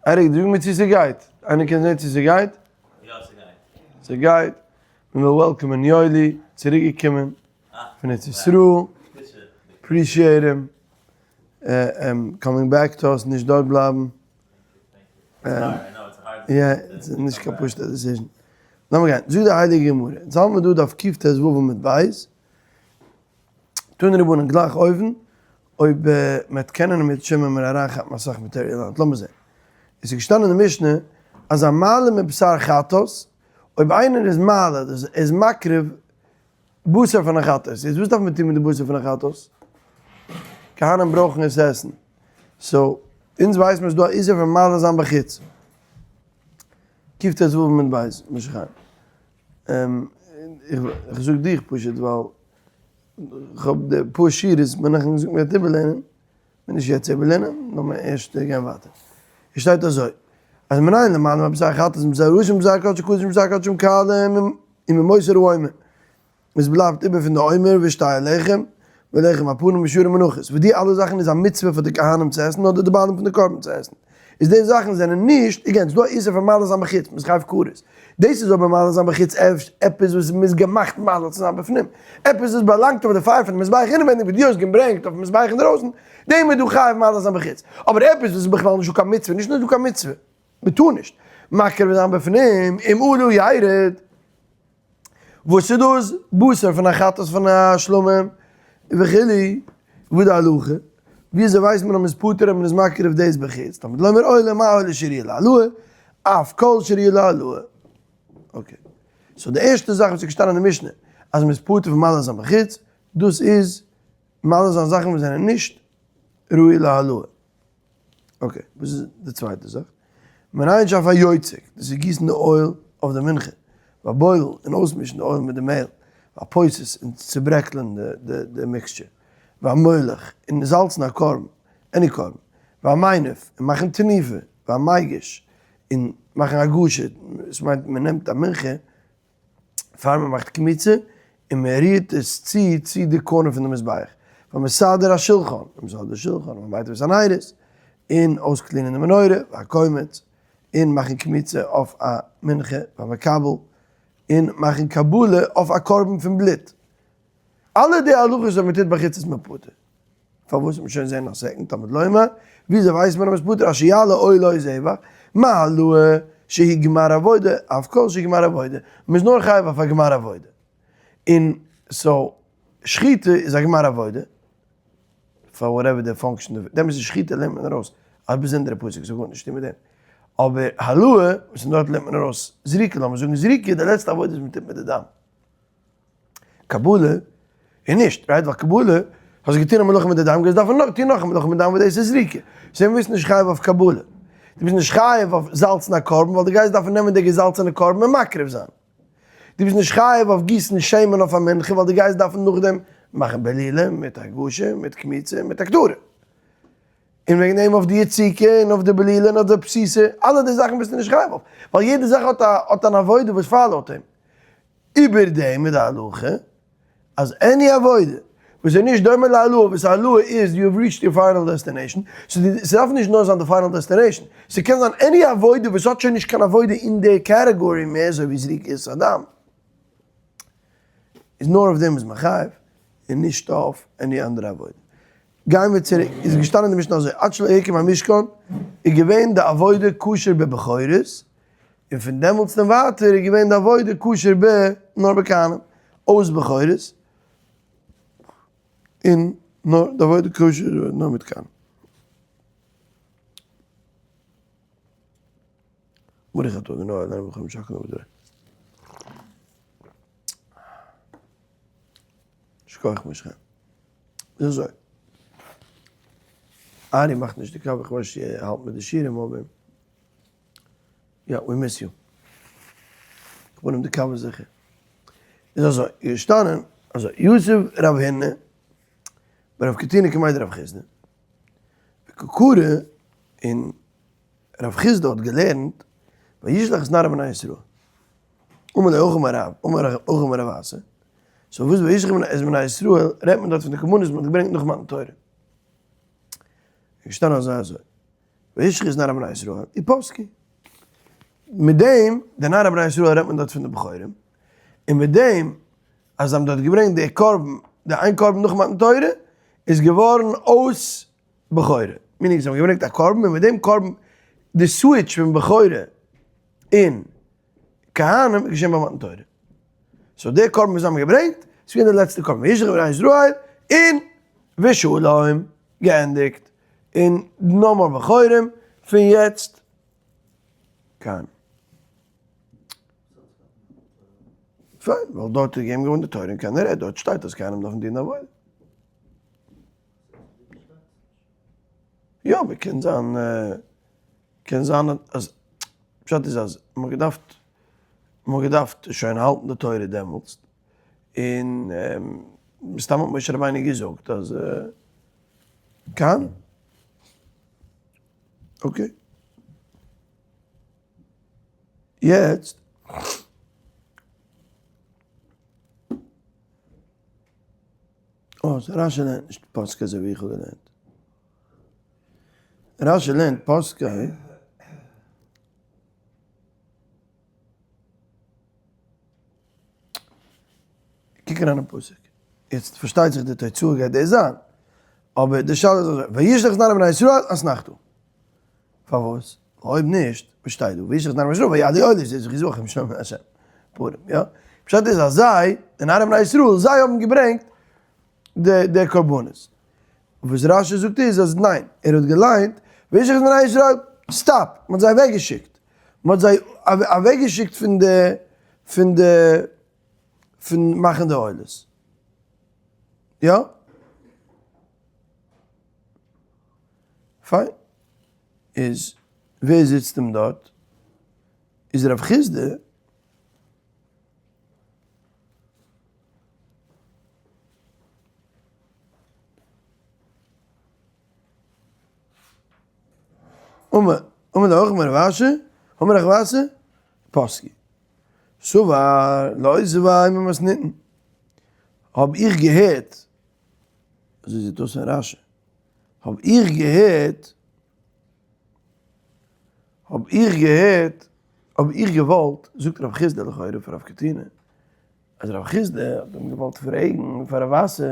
עריק, זאג מיר צו ס'גייט. איינער קען זען צו ס'גייט? יא ס'גייט. ס'גייט. מען וויל welcome ען יואלי, צוריק געקומען פון ארץ ישראל. appreciate אים coming back to us, נישט דארט בלייבן. יא, ס'איז נישט קיין פשוט'ע decision. לאמיר גיין. זאגט די הייליגע גמרא, אונז האלט מיר דא דף קט"ו עמוד ב'. תנו רבנן גלייך אויבן, אויב מ'וועט קענען מיט שמעון מיר אריינכאפן אסאך מאטעריאל היינט, לאמיר זען. עס איז געשטאנען אין די משנה אז המעלה מבשר חטאת, אויב איינער איז מעלה, דאס ער איז מקריב בשר פון א חטאת, איז וואס דארף מען טון מיט די בשר פון א חטאת? כהנים ברויכן עס עסן. so, אונז ווייסן מיר אז ס'איז דא א איסור פון מעלה זיין בחוץ. קט"ו עמוד ב', משה חיים. איך זאג דיך פשוט ווייל כ'האב די פאר שורות בין איך געזאגט מ'גייט איבערלערנען, מ'מוז נישט יעצט איבערלערנען, לאמיר ערשט גיין ווייטער. עס שטייט אזוי, אז מנין למעלה מבשר חטאת מבשר ראשון מבשר קדשי קדשים מבשר קדשים קלים וממותר העומר. עס בלייבט איבער פון די עומר ושתי הלחם ולחם הפנים ושאר מנחות, וואס די אלע זאכן איז א מצוה פאר די כהנים צו עסן אדער די בעלים פון די קרבן צו עסן, איז די זאכן זענען נישט, again, ס'דא א איסור פון מעלה זיין בחוץ, מ'איז חייב כרת, דאס איז אבער מעלה זיין בחוץ עפעס וואס מ'איז געמאכט מעלה צו זיין בפנים, עפעס וואס באלאנגט אויף די פייער פון די מזבח אינעווענדיג וואס דו האסט געברענגט אויפן מזבח אינדרויסן, דעם איז דא חייב מעלה זיין בחוץ, אבער עפעס וואס איז בכלל נישטא קיין מצוה, נישט נאר דא קיין מצוה, מ'טאר נישט מקריב זיין בפנים, אם עלה ירד. וואס איז דאס בשר פון א חטאת פון א שלמים וכו', וואס די הלכה, ווי אזוי ווייסט מען אז מען איז פטור און מען איז מקריב דאס בחוץ, תלמוד לומר עולה מה עולה שראויה להעלאה, אף כל שראויה להעלאה. okay, so די ערשטע זאך וואס איז געשטאנען אין די משנה אז מען איז פטור פון מעלה זיין בחוץ, דאס איז מעלה זיין זאכן וואס זענען נישט ראוי להעלאה. okay, וואס איז די צווייטע זאך? מנין שאף היוצק, דאס איז גיסן די oil אויף די מנחה, והבולל, און אויסמישן די oil מיט די מעהל, והפוסס, און צוברעקלען די mixture, והמולח, און זאלצן א קרבן, any קרבן, והמניף, און מאכן תנופה, והמגיש, און מאכן הגשה, דאס מיינט מען נעמט א מנחה, פאר מען מאכט קמיצה און מען רירט עס צו צו די corner פון די מזבח, והמסדר השולחן, והמסדר השולחן, והמיטיב את הנרות, און אויס clean ען די מנורה, והקומץ, און מאכן קמיצה אויף א מנחה, והמקבל, און מאכן קבלה אויף א קרבן פון בלוט. אלע די הלכות וואס מען טוט בחוץ איז מען פטור. פארוואס וועט מען שוין זען אין א second, תלמוד לומר, וויאזוי ווייסט מען אז מ'איז פטור אשר יעלה עולה זבח, מה העלאה שהיא גמר עבודה, אף כל שהיא גמר עבודה, מ'איז נאר חייב אויף א גמר עבודה, און so שחיטה איז א גמר עבודה, פאר whatever די function דערפון, דעמאלטס איז שחיטה לערנט מען ארויס א באזונדערע פסוק, ס'האט גארנישט צו טון מיט דעם, אבער העלאה וואס פון דארט לערנט מען ארויס זריקה, לאמיר זאגן זריקה איז די לעצטע עבודה וואס מ'טוט מיט די דם. קבלה איז נישט, right? ווייל קבלה האסט געטון א מלאכה מיט די דם, גייסט דארפן נאך טון נאך א מלאכה מיט דם וואס דאס איז זריקה. so ביסט נישט חייב אויף קבלה. דו ביסט נישט חייב אויף זאלצן א קרבן ווייל דו גייסט דארפן נעמען די געזאלצענע קרבן און מקריב זיין. דו ביסט נישט חייב אויף גיסן שמן אויף א מנחה ווייל דו גייסט דארפן נאכדעם מאכן בלילה מיט הגשה מיט קמיצה מיט הקטרה. און וועגן דעם אויף די יציקה און אויף די בלילה און אויף די פסיסה, אלע די זאכן ביסטו נישט חייב אויף, ווייל יעדע זאך האט א האט אן עבודה וואס follow ט אים. איבער דעם איז די הלכה אז any עבודה וואס איז נישט דומה להעלאה וואס העלאה איז you have reached your final destination, ס'דארף נישט נאר זיין די final destination, ס'קען זיין any עבודה וואס האט שוין נישט קיין עבודה אין די category מער אזוי ווי זריקת הדם, איז נאר אויף דעם איז מען חייב און נישט אויף any אנדערע עבודה. גייען מיר צוריק, איז געשטאנען אין די משנה אזוי, עד שלא הקים המשכן איז געווען די עבודה כשר בבכורות, און פון דעמאלטס און ווייטער איז געווען די עבודה כשר ב נאר בכהנים, אויס בכורות, און נאר די עבודה כשר נאר מיט כהנים. ברוך אתה אדוני אלוהינו מלך העולם שהכל נהיה בדברו. שכוח משה. איז אזוי. ארי מאכט נישט די קאווע, כ'ווייס נישט צו ער האלט מיט די שיעורים אבער. יא, we miss you. כ'בין אים די קאווע זיכער. איז אזוי, איז געשטאנען אזוי, יתיב רב הונא ורב קטינא קמיה דרב חסדא, וקא קרי, און רב חסדא האט געלערנט, וישלח את נערי בני ישראל. אמר ליה הכי אמר רב, אמר הכי אמר רב אסי, so וואס וישלח את בני ישראל רעדט מען דארט פון די קרבנות וואס מען האט געברענגט נאך מתן תורה. איז געשטאנען אזוי אזוי. וישחית נערי בני ישראל, ופסקו. מיט דעם, די נערי בני ישראל רעדט מען דארט פון די בכורים, און מיט דעם אז זיי האבן דארט געברענגט די קרבן, די איין קרבן נאך מתן תורה, איז געווארן אויס בכורה. meaning זיי האבן געברענגט א קרבן און מיט דעם קרבן, די switch פון בכורה און כהנים איז געשען ביי מתן תורה. so די קרבן וואס זיי האבן געברענגט, איז געווען די לעצטע קרבן, וישלח בני ישראל און ושלום, געענדיגט, און no more בכורים פון יעצט קיין. פיין, ווייל דארט איז געגעבן געווארן די תורה און קיינער רעדט, דארט שטייט אז כהנים דארפן דינען עבודה. יא, אבער קען זיין, קען זיין אז, פשט איז אז מ'האט געדארפט, מ'האט געדארפט שוין האלטן די תורה דעמאלטס, און מסתם האט משה רבינו געזאגט אז כהנים. okay. יעצט. אה, so רשי לערנט נישט פסקו אזוי ווי איך האב געלערנט. רשי לערנט פסקו. קוק אריין אין פסוק. יעצט פארשטייט זיך די תוצאה גייט דאס זיין. אבער די שאלה איז אזוי, וישלח נערי בני ישראל אתנחתא. פארוואס? אויב נישט, וואס שטייט דא? וישלח נערי בני ישראל ויעלו עולות, דאס איז וכי זבחם שם השם. פורים, יא? פשט איז אז זיי, די נערי בני ישראל, זיי האבן געברענגט די די קרבנות. וואס רשי זאגט איז אז ניין, ער האט געליינט וישלח בני ישראל, stop, מען האט זיי אוועק געשיקט, מען האט זיי אוועק געשיקט פון די פון די פון מאכן די עולות. יא? פיין. איז ווער זיצט אים דארט? איז רב חסדא? אמר אמר דאך אמר רב אשי, אמר רב אשי, פסקי. סבר לא סבר ממתניתין. האב איך געהערט, אזוי זעט אויס אין רשי, האב איך געהערט, האב איך געהערט, האב איך געוואלט, זאגט רב חסדא לכאורה פאר רב קטינא, אז רב חסדא האט אים געוואלט פרעגן פאר רב אסי, האט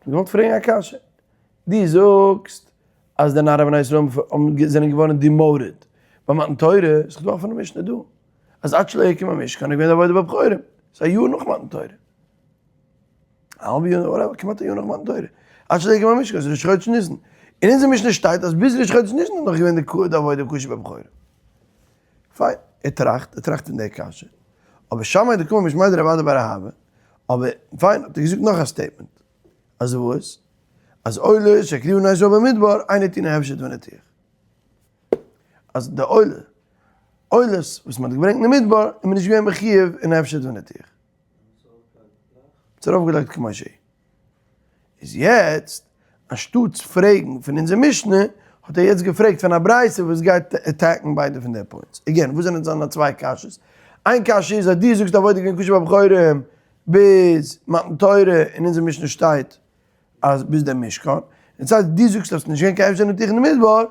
אים געוואלט פרעגן א קשיא, דו זאגסט אז די נערי בני ישראל זענען געווארן demoted ביי מתן תורה, איז דאך דא א אפענע משנה דא, אז עד שלא הקים המשכן איז געווען די עבודה בבכורים, ס'איז א יאר נאך מתן תורה. א האלבע יאר אדער כמעט א יאר נאך מתן תורה. עד שלא הקים המשכן איז ראש חודש ניסן. אין אונזער משנה שטייט אז ביז ראש חודש ניסן איז נאך געווען די עבודה קשה בבכורים. פיין, ער טראכט, ער טראכט פון די קשיא. אבער שמעיה דקאמר משמיה דרב אדא בר אהבה, אבער פיין האט ער געזאגט נאך א statement. אז וואס? אז עולה שהקריבו בני ישראל במדבר אינה טעונה הפשט וניתוח. אז די עולה, עולות וואס מען האט געברענגט אין די מדבר איז מען נישט געווען מחיוב אין הפשט וניתוח. ס'איז ארויפגעלייגט כמו שהיא. איז יעצט, אנשטאטס פרעגן פון אונזער משנה, האט ער יעצט געפרעגט פון א ברייתא וואס גייט attack ן ביידע פון די points. again, וואס זענען זיינע צוויי קשיות? איין קשיא איז אז דו זאגסט עבודה געווען קשה בבכורים ביז מתן תורה, אין אונזער משנה שטייט אז ביז דער משכן, און צווייטנס דו זאגסט אז ס'איז נישט געווען קיין הפשט וניתוח אין די מדבר,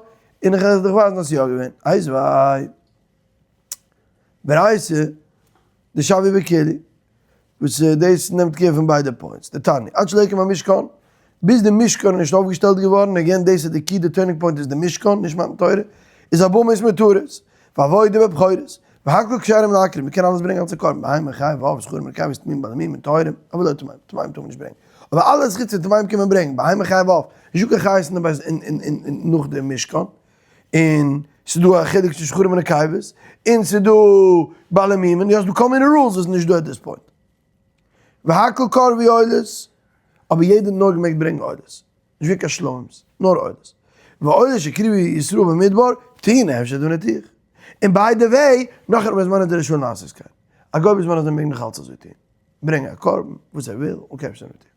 און איך וועל דיך ווייזן אז ס'איז יא געווען. איתיביה. ברייתא, דשויא בכולהו, וואס דאס נעמט care פון ביידע points, דתניא, עד שלא הקים המשכן, ביז די משכן איז נישט אויפגעשטעלט געווארן, again דאס איז די key, די turning point איז די משכן, נישט מתן תורה, איז הבמות מותרות, ועבודה בבכורות, והכל כשרים להקריב, מ'קען אלעס ברענגען אלס א קרבן, בהמה, חיה, ועוף, זכרים, נקבות, תמימים, בעלי מום, טהורים, אבל לא טמאים, טמאים טאר מען נישט ברענגען, אבער אלעס חוץ פון טמאים קען מען ברענגען, בהמה, חיה, ועוף, נישטא קיין חיות אין די בית אין נאך די משכן, און ס'איז דא א חילוק צווישן זכרים און נקבות, און ס'איז דא בעלי מומין, יא ס'איז דא כל מיני rules וואס איז נישט דא at this point. והכל קרבו עולות, אבער יעדער נאר געמעגט ברענגען עולות, נישט ווי קיין שלמים'ס, נאר עולות. ועולות שהקריבו ישראל במדבר, טעונין הפשט וניתוח. און by the way, נאך הרבה זמן איז דער ראשון לעשות כן. א גוי בזמן הזה מעג נאך אלץ אזוי טון. ברענגען א קרבן, וואס ער וויל, אן קיין הפשט וניתוח.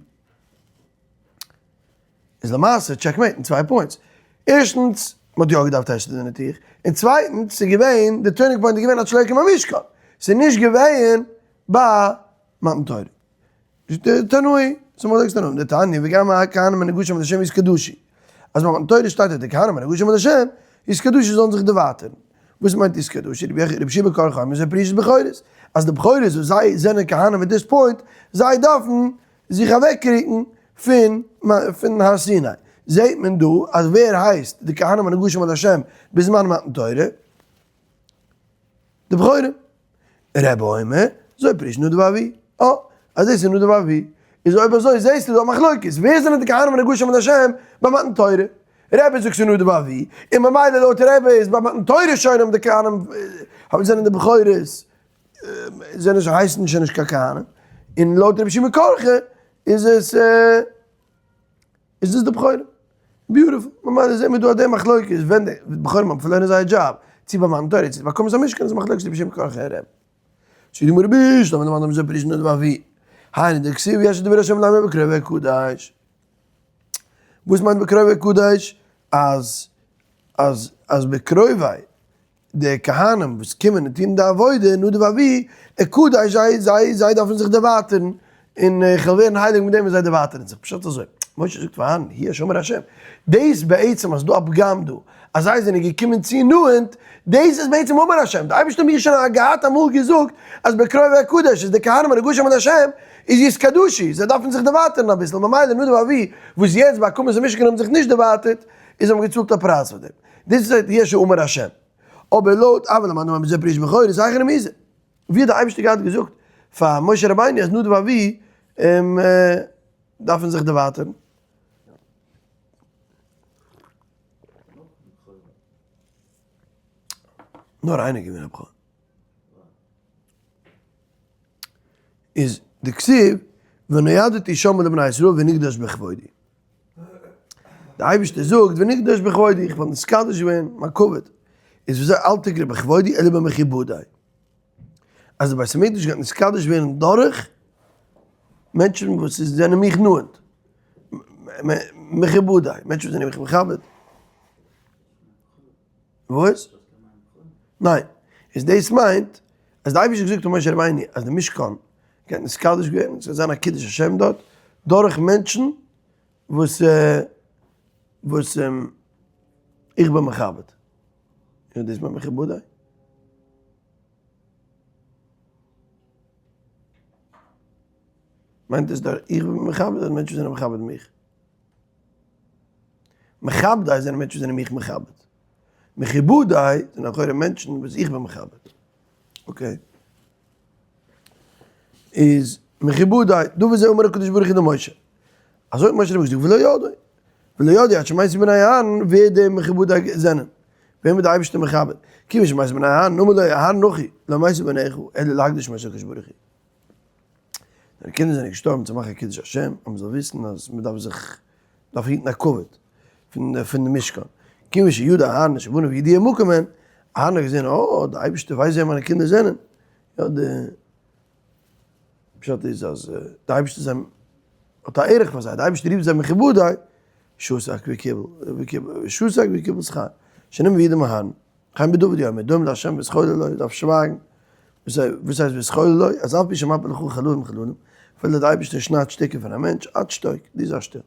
איז למעשה checkmate אין צוויי points. ערשטנס, מ'האט יא געדארפט הפשט וניתוח, און צווייטנס, ס'איז געווען, די turning point איז געווען עד שלא הקים המשכן. ס'איז נישט געווען ביי מתן תורה. תנאי, ס'איז מחלוקת תנאים, דתניא וגם הכהנים הנגשים לשם יתקדשו. אז ביי מתן תורה שטייט אז די כהנים הנגשים לשם. יתקדשו זאלן זיך דערווייטערן. וואס מיינט יתקדשו? רבי יהושע בן קרחה אומר זו פרישת בכורות, אז די בכורות וואס זיי זענען כהנים at this point, זיי דארפן זיך אוועקרוקן פון פון הר סיני. זעהט מען דא אז ווער הייסט די כהנים הנגשים אל השם בזמן מתן תורה? די בכורים. רבי אומר, זו פרישת נדב ואביהוא. אה, אז דאס איז נדב ואביהוא. איז אויב אזוי זעהסטו דא א מחלוקת, ווער זענען די כהנים הנגשים אל השם ביי מתן תורה? רבי זאגט ס'איז נדב ואביהוא, און ממילא לויט רבי איז ביי מתן תורה שוין האבן די כהנים, זענען די בכורות, זענען שוין הייסן שוין נישט קיין כהנים, און לויט רבי שמעון כרכא איז עס איז דאס די בכורים. beautiful, ממילא זעהן מיר דא אז די מחלוקת איז ווען די בכורים האבן פארלוירן זייער דזשאב, צו ביי מתן תורה צו ביי הקמת המשכן איז מחלוקת רבי שמעון כרכא און רבי. זאגט די גמרא בשלמא למאן דאמר זו פרישת נדב ואביהוא, היינו דכתיב הוא אשר דבר השם לאמר בקרובי אקדש. וואס מיינט בקרובי אקדש? אז אז אז בקרובי די כהנים וואס קומען און טוען די עבודה, נדב ואביהוא, אקדש זיי זיי זיי דארפן זיך דערווייטערן, און איך וועל ווערן הייליג מיט דעם וואס זיי דערווייטערן זיך, פשט אזוי, משה זאגט פאר אהרן, הוא אשר אמר השם, דאס בעצם אז דא א פגם דא, אז זיי זענען געקומען צו נאענט, דאס איז בעצם אמר השם, די אייבערשטער האט מיר שוין געהאט אמאל געזאגט אז בקרובי אקדש איז די כהנים הנגשים אל השם, איז יתקדשו, זיי דארפן זיך דערווייטערן אביסל, ממילא נדב ואביהוא וואס יעצט ביי הקמת המשכן האבן זיך נישט דערווייטערט, איז האבן געצאלט א פרייז פאר דעם. דאס איז הוא אשר אמר השם. אבער לויט אבל למאן דאמר בזו פרישת בכורות היכי רמיזא. ווי האט דער אייבערשטער געהאט געזאגט פאר משה רבינו אז נדב ואביהוא דארפן זיך דערווייטערן? נאר איינער געווען א בכור. איז די כתיב ונועדתי שמה לבני ישראל ונקדש בכבודי. די אייבערשטער זאגט ונקדש בכבודי, איך וועל נתקדש ווערן מיין כבוד. איז וויאזוי אל תקרי בכבודי אלא במכובדי. אז די בית המקדש גייט נתקדש ווערן דורך מענטשן וואס זענען מיך נאענט. מכובדי, מענטשן וואס זענען מיך מכבד. וואס? ניין. איז דאס מיינט אז די אייבערשטער האט געזאגט צו משה רבינו אז די משכן גייט נתקדש ווערן, ס'וועט זיין א קידוש השם דארט, דורך מענטשן וואס וואס איך בין מכבד. און דאס מיינט מכובדי? מיינט עס דורך איך בין מכבד אדער מענטשן זענען מכבד מיך? מכבדי זענען מענטשן וואס זענען מיך מכבד. מכובדי זענען לכאורה מענטשן וואס איך בין מכבד. okay. איז מכובדי, דא וזה אמר הקדוש ברוך הוא למשה. אזוי האט משה רבינו געזאגט ולא ידעו. ולא ידעו עד שמתו בני אהרן ווער די מכובדי זענען. וועם איז די אייבערשטער מכבד? כיוון שמתו בני אהרן אמר לו אהרן אחי לא מתו בניך אלא להקדיש שמו של הקדוש ברוך הוא. די קינדער זענען געשטארבן צו מאכן קידוש השם, אז מען זאל וויסן אז מען דארף זיך, דארף היטן א כבוד פון פון די משכן. כיוון שידע אהרן שבניו ידועים מקום הן, אהרן האט געזען, אה, די אייבערשטער ווייסט ווער מיינע קינדער זענען. יא, די פשט איז אז די אייבערשטער זיי האט א ערך פאר זיי, די אייבערשטער רופט זיי מכובדי, שתק וקיבל, שתק וקיבל שכר, שנאמר וידום אהרן. כן בדוד אומר, דום לה' והתחולל לו, דארף שווייגן, וואס הייסט והתחולל לו? אז אף פי שמפיל לך חללים חללים, אפילו דער אייבערשטער שניידט שטיקער פון א מענטש, עד שתוק, דו זיי שטיל.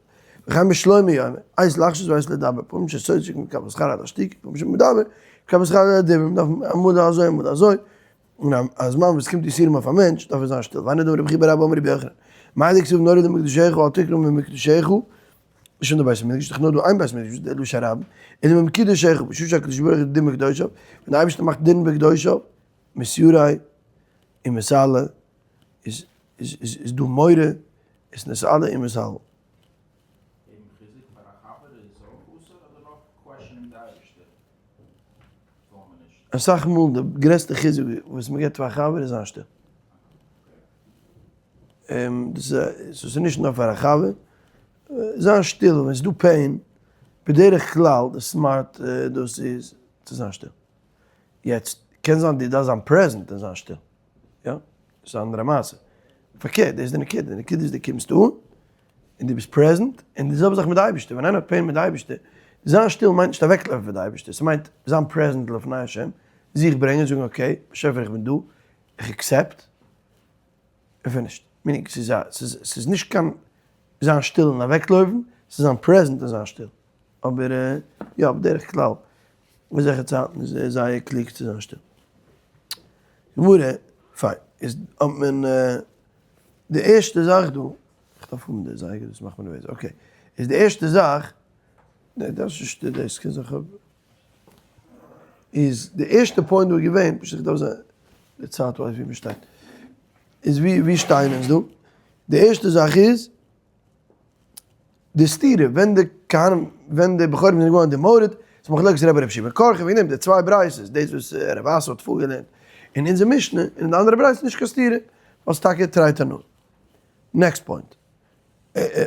וכן בשלמה אומר, עת לחשות ועת לדבר, פעמים ששותק מקבל שכר על השתיקה, פעמים שמדבר, מקבל שכר על הדיבור, מען דארף אמאל אזוי אמאל אזוי, און א זמן וואס קומט יסורים אויף א מענטש, דארף ער זיין שטיל. והיינו דאמר רבי חייא בר אבא אמר רבי יוחנן, מאי דכתיב נורד מקדשך אל תקרא ממקדשך, נישט פון די בית המקדש, דאך נאר דא איין בית המקדש, דער לשון הרבים, אלא ממקדשך, בשעה שהקדוש ברוך הוא דין בקדושיו, ווען דער אייבערשטער מאכט דין בקדושיו, מתיירא און מתעלה, איז איז איז דא מורא, איז נתעלה און מתעלה. געבן חיזוק פאר א חבר איז אויך אסור אדער נאר questioning די אייבערשטער זאל מען נישט? אסאך מאל די גרעסטע חיזוק וואס מען געבט פאר א חבר איז זיין שטיל. דאס איז נישט נאר פאר א חבר, זיין שטיל ווען ס'איז דא pain, בדרך כלל די smart דאס איז צו זיין שטיל. יעצט קען זיין דו דארפסט זיין present און זיין שטיל, יא, דאס איז א אנדערע מעשה. פארקערט, דאס איז די נקודה, די נקודה איז דו קומסט אן און דו ביסט present, און די זעלבע זאך מיט די אייבערשטער, ווען איינער האט pain מיט די אייבערשטער, זיין שטיל מיינט נישט אוועקלויפן פון די אייבערשטער, ס'מיינט זיין present לפני השם, זיך ברענגען, זאגן okay, באשעפער איך בין דא, איך accept, און finished. meaning ס'איז א, ס'איז, ס'איז נישט קיין זיין שטיל און אוועקלויפן, ס'איז זיין present און זיין שטיל. אבער יא, בדרך כלל. אזעלכע צייטן איז זייער קלוג צו זיין שטיל. גמרא, פיין, איז האט מען די ערשטע זאך דא, איך דארף האבן די זייגער דאס מאכט מיר נערוועז, okay, איז די ערשטע זאך, ניין דאס איז דאס קען זיך האב, איז די ערשטע point דא געווען, פשוט איך דארף זען די צייט ווייס ווי מ'שטייט, איז ווי ווי שטייען אונז דא, די ערשטע זאך איז, די סתירה ווען די כהנים ווען די בכורים זענען געווארן demoted, איז מחלוקת רבי רבי יהושע בן קרחה וועגן דעם די צוויי ברייתות דאס וואס רב אסי האט פארגעלערנט אין אונזער משנה און אין די אנדערע ברייתא איז נישט קיין סתירה ווייל ס'איז טאקע תרי תנאי. next point.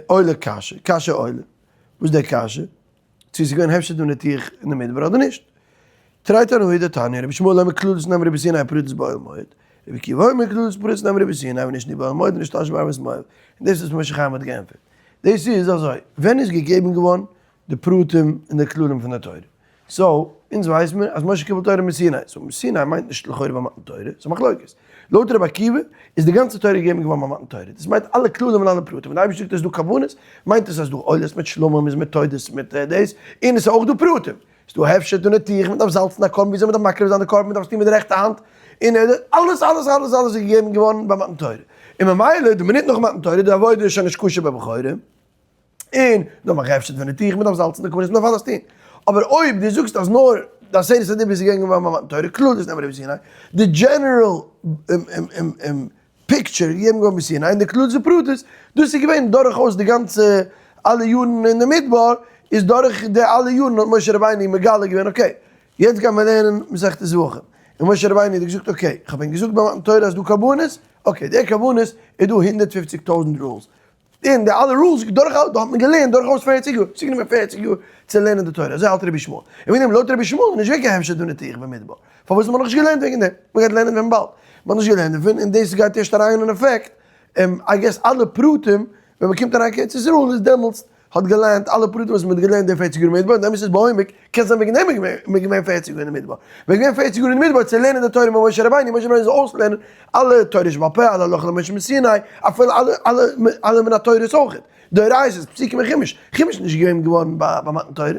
עולה קשיא, קשיא עולה. וואס איז די קשיא? צו ס'איז געווען הפשט וניתוח אין די מדבר אדער נישט. תרי תנאי דתניא, רבי ישמעאל אומר כללות נאמרו בסיני ופרטות באוהל מועד, רבי עקיבא אומר כללות ופרטות נאמרו בסיני ונשנו באוהל מועד ונשתרשו בערבות מואב. און דאס איז וואס משה חיים האט געענטפערט. דאס איז אזוי, ווען איז געגעבן געווארן די פרטים און די כללים פון די תורה? so, אונז ווייס מיר אז משה קיבל תורה מסיני, so מסיני מיינט נישט לכאורה ביי מתן תורה, ס'איז א מחלוקת. לויט רבי עקיבא איז די גאנצע תורה געגעבן געווארן ביי מתן תורה, דאס מיינט אלע כללים און אלע פרטים, ווען די אייבערשטער זאגט עס איז דא כוונות, מיינט עס אז דא עולות מיט שלמים איז מיט תודות מיט דאס, און עס איז אויך דא פרטים, עס איז דא הפשט און ניתוח, מען דארף זאלצן א קרבן, וויאזוי מען דארף מקריב זיין די קרבן, מען דארף עס טון מיט די רעכטע האנט, און אלעס אלעס אלעס אלעס איז געגעבן געווארן ביי מתן תורה, און ממילא די מינוט נאך מתן תורה די עבודה איז שוין נישט כשר ביי בכורים. און נאר מאכן הפשט וניתוח, מען דארף זאלצן די קרבנות, מען דארף אלעס טון. אבער אויב דו זאגסט אז נאר די עשרת הדיברות איז געגעבן געווארן ביי מתן תורה, כללות נאמרו בסיני, די general picture איז געגעבן געווארן בסיני, און די כללות ופרטות, דאס איז געווען דורכאויס די גאנצע אלע יארן אין די מדבר, איז דורך די אלע יארן האט משה רבינו מגלה געווען okay, יעצט גייען מיר לערנען מסכת זבחים, און משה רבינו האט געזאגט okay, איך האב ענק געזאגט ביי מתן תורה אז דא קרבנות, okay, די קרבנות איז דא 150 טויזנט rules, און די אלע rules דורכאויס דא האט מען געלערנט דורכאויס 40 יאר, ס'איז גענומען 40 יאר צו לערנען די תורה, אזוי האלט רבי ישמעאל, און וועגן דעם לויט רבי ישמעאל איז נישט געווען קיין הפשט וניתוח במדבר, פארוואס האט מען נאכנישט געלערנט וועגן דעם? מען גייט לערנען ווען באלד, מען האט נישט געלערנט דערפון און דאס גייט ערשט אריין אין עפעקט, I guess אלע פרטים ווען מען קומט אריין קיין ארץ ישראל איז דעמאלטס האט געלערנט אלע פרטים וואס מען האט געלערנט די 40 יאר אין מדבר, און דעמאלטס איז בעומק, קען זיין וועגן דעם איז מען געווען 40 יאר אין מדבר, מען איז געווען 40 יאר אין מדבר צו לערנען די תורה מיט משה רבינו, משה רבינו זאל אויסלערנען אלע תורה שבעל פה, אלע הלכה למשה מסיני, אפילו אלע אלע אלע מן התורות אויך, דאורייתא'ס, פסוקים אין חומש, חומש איז נישט געגעבן געווארן ביי מתן תורה,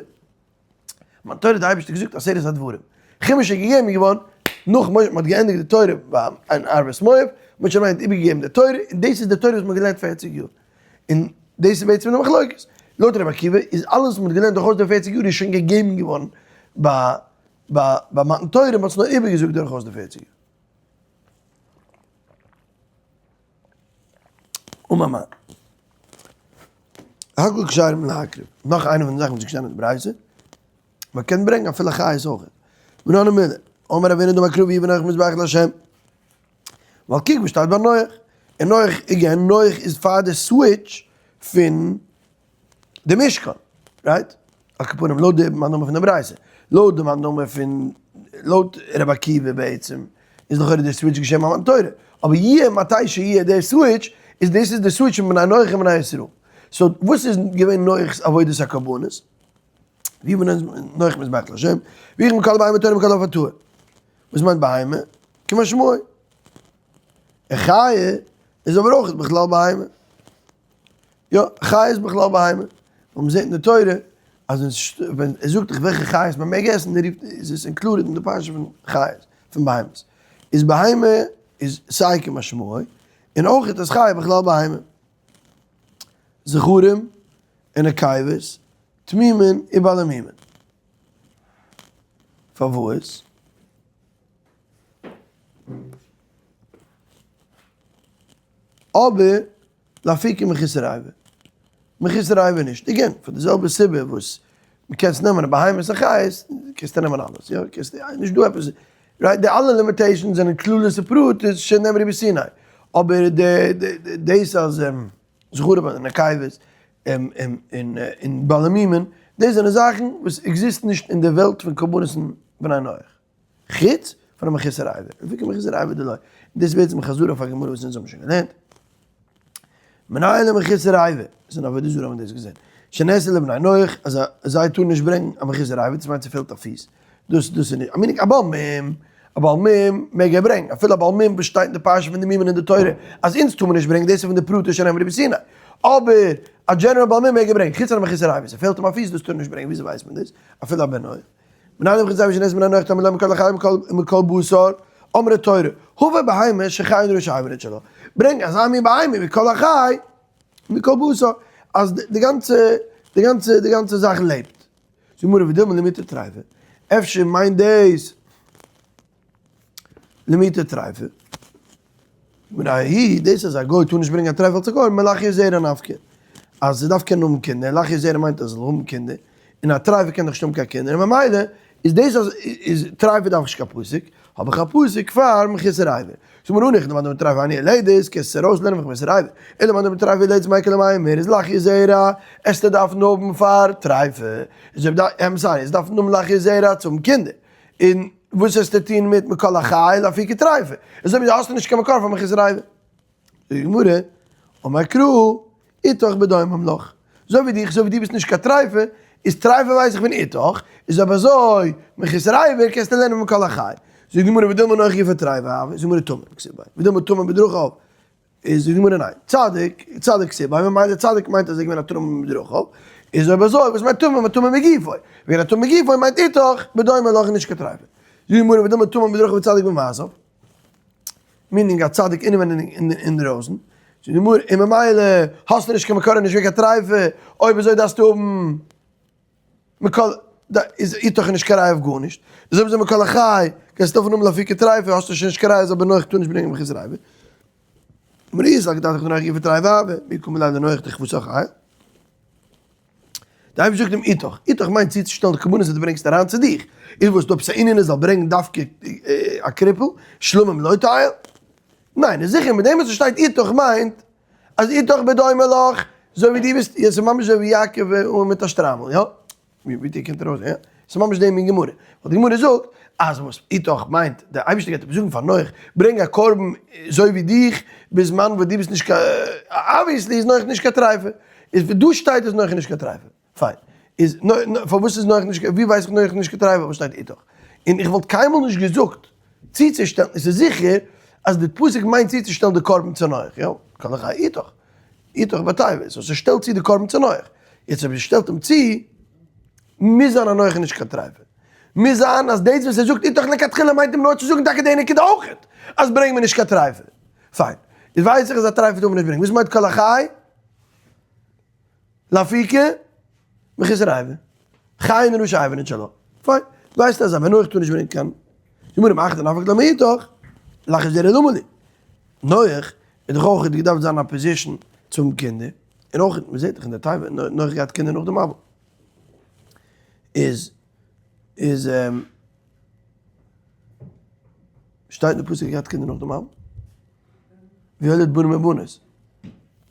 מתן תורה האט די אייבערשטער געזאגט עשרת הדברים, חומש איז געגעבן געווארן נאך משה, מען האט געענדיגט די תורה ביים ערבות מואב, משה רבינו האט איבערגעגעבן די תורה, און דאס איז די תורה וואס מען האט געלערנט 40 יאר. און דאס איז בעצם די מחלוקת. לויט רבי עקיבא איז אלעס וואס מ'האט געלערנט דורכאויס די 40 יאר איז שוין געגעבן געווארן ביי ביי ביי מתן תורה, מ'האט עס נאר איבערגעזאגט דורכאויס די 40 יאר. אמר מר. הכל כשרים להקריב. נאך איינע פון די זאכן וואס איז געשטאנען אין די ברייתא, מ'קען ברענגען אפילו חיות אויך. מנא הני מילי, אמר רב הונא דאמר קרא ויבן נח מזבח לה'. ווייל קוק וואס שטייט ביי נח, און נח again, נח איז פאר די סוויטש פון די משכן, right? על כל פנים לויט די מאן דאמר פון די ברייתא, לויט די מאן דאמר פון, לויט רבי עקיבא בעצם, איז לכאורה די סוויטש געשען ביי מתן תורה, אבער יהיה מתי שיהיה די סוויטש, איז דאס איז די סוויטש פון בני נח און בני ישראל. so וואס איז געווען נח'ס עבודת הקרבנות? ווי נח מזבח להשם, ויאכל מכל הבהמה הטהורה ומכל העוף הטהור. וואס מיינט בהמה? כמשמעו. א חיה איז אבער אויך בכלל בהמה. יא, חיה איז בכלל בהמה. און מ'זעט אין די תורה אז ווען ער זאגט דיך וועלכע חיות מען מעג עסן, רופט איז עס included אין די פרשה פון חיות, פון בהמות. איז בהמה איז סיי כמשמעו, און אויך איז חיה בכלל בהמה. זכרים און נקבות, תמימין ובעלי מומין. פארוואס? אבער לאפוקי מחוסר אבר. מחוסר אבר נישט. again, פאר די זעלבע סיבה וואס מ'קענסט נעמען א בהמות און חיות, קענסטו נעמען אלעס, יא, קענסט, נישט דא עפעס, right, די אלע limitations זענען כללות ופרטות שנאמרו בסיני. אבער די דאס אז זכרים און נקבות און בעלי מומין, דאס זענען זאכן וואס עקזיסטן נישט אין די וועלט פון קרבנות און בני נח. חוץ פון א מחוסר אבר. ווי קען מחוסר אבר דלא? דאס איז בעצם חזרה אויף א גמרא וואס אונז האבן שוין געלערנט. מנין למחוסר אבר, עס איז אין עבודה זרה האבן מיר דאס געזען. שנאסר לבני נח, אז זיי טארן נישט ברענגן א מחוסר אבר, דאס מיינט ס'פעלט א פיס. דאס דאס איז נישט, א מנהג א בעל מום, א בעל מום מעג ער ברענגן, אפילו א בעל מום וואס שטייט אין די פרשה פון די מומין אין די תורה אז אונז טאר מען נישט ברענגן, דאס איז פון די פרטים שנאמרו בסיני. אבער א general בעל מום מעג ער ברענגן, חוץ פון א מחוסר אבר, ס'פעלט אים א פיס דאס טאר ער נישט ברענגן, וויאזוי ווייסט מען דאס? אפילו א בן נח. מנין למחוסר אבר שנעשה בני נח תלמוד לומר מכל החי ומכל בשר, אמרה תורה, הבא בהמה שחי ראשי אברית שלו, ברענג אזא מין בהמה מכל החי ומכל בשר, אז די גאנצע, די גאנצע, די גאנצע זאך לעבט. זאגט גמרא ודילמא למעוטי טריפה, אפשר מיינט דאס למעוטי טריפה? גמרא ההיא, דאס אז א גוי טאר נישט ברענגען א טריפה אלס א גוי, מלאכי זרע נפקא, אז ער דארף קענען האבן קינדער, מלאכי זרע מיינט אז ער זאל האבן קינדער, און א טריפה קען דאך נישט האבן קיין קינדער, און ממילא איז דאס אז איז טריפה דארף איך נישט קיין פסוק, האב איך א פסוק פאר מחוסר אבר. זאג מיר אן איך דערמאן דעם טריפה אני ילדת, קענסט עס ארויסלערנען פון מחוסר אבר. אלא מאן דאמר טריפה ילדת מאי איכא למימר איז לחיי זרע, עסטו דארפן האבן פאר טריפה, איז אויב דארף, I'm sorry, עס דארפן האבן לחיי זרע צו האבן קינדער, און וואס עסטו טון מיט מכל החי לאפוקי טריפה, איז אויב האסטו נישט קיין מקור פאר מחוסר אבר. זאגט די גמרא, אמר קרא, איתך בדומם לך, אזוי ווי דיך, אזוי ווי דו ביסט נישט קיין טריפה, איז טריפה ווייס איך פון איתך, איז אויב אזוי, מחוסר אבר קענסטו לערנען מכל החי. זאגט די גמרא, ודילמא נח גופא טריפה הוה, זאגט די גמרא תמים כתיב ביה, ודילמא תמים בדרכיו, איז זאגט די גמרא ניין, צדיק, צדיק כתיב ביה, ממילא צדיק מיינט אז ער איז געווען א תמים בדרכיו, איז אויב אזוי, וואס מיינט תמים? תמים בגופו, ווען א תמים בגופו מיינט איתך, בדומה לך נישט קיין טריפה. זאגט די גמרא, ודילמא תמים בדרכיו וצדיק במעשיו. meaning א צדיק אינעווייניג אינדרויסן, זאגט די גמרא, און ממילא האסטו נישט קיין מקור און נישט געווען קיין טרייפה, אויב אזוי דארפסטו האבן מכל, איז איתך נישט קיין ראיה אויף גארנישט, איז אויב אזוי מכל החי, קענסטו אויך נאמען לאפוקי טרייפה, האסטו שוין נישט קיין ראיה אז אבער נח טאר נישט ברענגען מחוסר אבר. גמרא אי סלקא דעתך דנח גופא טריפה הוה, מי קא מילי דנח דכוותך חי. די אייבערשטער זאגט אים איתך, איתך מיינט צוצושטעלן די קרבנות וואס דו ברענגסט אריין צו דיך, איז וואס דא עפעס א ענין ער זאל ברענגען דווקא א קריפל, שלמים לא תאהיל? ניין, איז זיכער מיט דעם וואס עס שטייט איתך מיינט אז איתך בדומה לך, אזוי ווי דו ביסט, יא ס'איז ממש אזוי ווי יעקב און מיט א שטריימל, יא? ווי די קומט ארויס, יא? ס'איז ממש די מין גמרא, ווייל די גמרא זאגט אז וואס איתך מיינט, דער אייבערשטער גייט עפעס זאגן פאר נח, ברענג א קרבן אזוי ווי דיך, בזמן וואס דו ביסט נישט קיין, obviously איז נח נישט קיין טרייפה, איז ווי דא שטייט איז נח נישט קיין טרייפה, פיין, איז פארוואס איז נח נישט, ווי ווייס איך נח נישט קיין טרייפה וואס שטייט איתך? און איך וואלט קיינמאל נישט געזאגט צוצושטעלן, עס איז זיכער אז די פסוק מיינט צוצושטעלן די קרבן צו נח, יא, כל החי איתך, איתך בתיבה, so ס'שטעלט צו די קרבן צו נח, יעצט אויב ס'שטעלט אים צו, מוז זיין אז נח איז נישט קיין טרייפה, מוז זיין אז דאס וואס ער זאגט איתך לכתחילה מיינט אים נאר צו זאגן טאקע די נקודה אויכעט, אז ברענג מיר נישט קיין טרייפה, פיין, איז ווייס איך אז א טרייפה טאר מען נישט ברענגען, וואס מיינט כל החי? לאפוקי מחוסר אבר, חי אין ראשי אבר שלו. פיין, ווייסט אז א בן נח טאר נישט ברענגען קיין גמרא מאחד נפק למאיתך, לאחר זרע למה לי. נח איז דאך אויך געדארפט זיין א position צו האבן קינדער, און אויך מען זעט דאך אין די תיבה נח געהאט קינדער נאך די מבול. איז איז שטייט אין די פסוק געהאט קינדער נאך די מבול? ויולד בנים ובנות.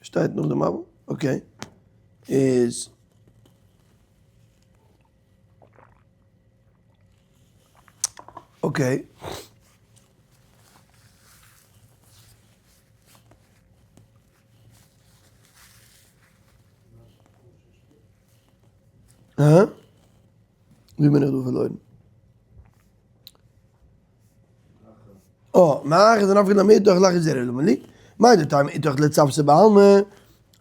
שטייט נאך די מבול? okay. איז okay. הא? ווי בין איך דא פארלוירן? אה, מאך איז אן אפגענומען מיט דאך לאך איז ער אלא לי. מיין די טעם איתך לצוותא בעלמא,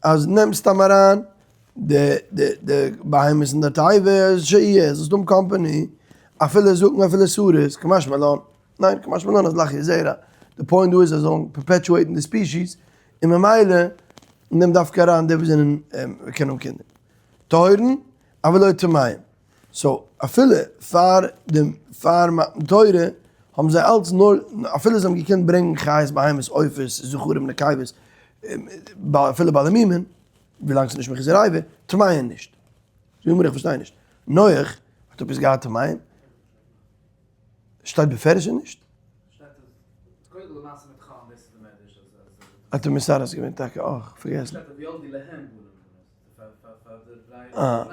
אז נעם סתם אריין די די די בהמות אין די תיבה, שיהיה, זאלסט האבן קאמפאני, אפילו זאקן אפילו סריס, קא משמע לן, ניין קא משמע לן אז לחיי זרע, די point דא איז אז זיי זאלן perpetuate ן די species, און ממילא נעם דווקא אריין די וואס זענען קענען האבן קינדער. טהורין, אבל לא טמאים. so אפילו פאר דעם פאר מתן תורה האבן זיי אלץ נאר אפילו זיי האבן געקענט ברענגען חיות בהמות עופות זכרים נקבות אפילו בעלי מומין ווילאנג ס'איז נישט מחוסר אבר טמאין נישט. זאג מיר איך פארשטיי נישט. נח האט עפעס געהאט טמאים? שטייט בפירוש נישט? האט ער מסרס געווען טאקע אויך פארגעסן. אה.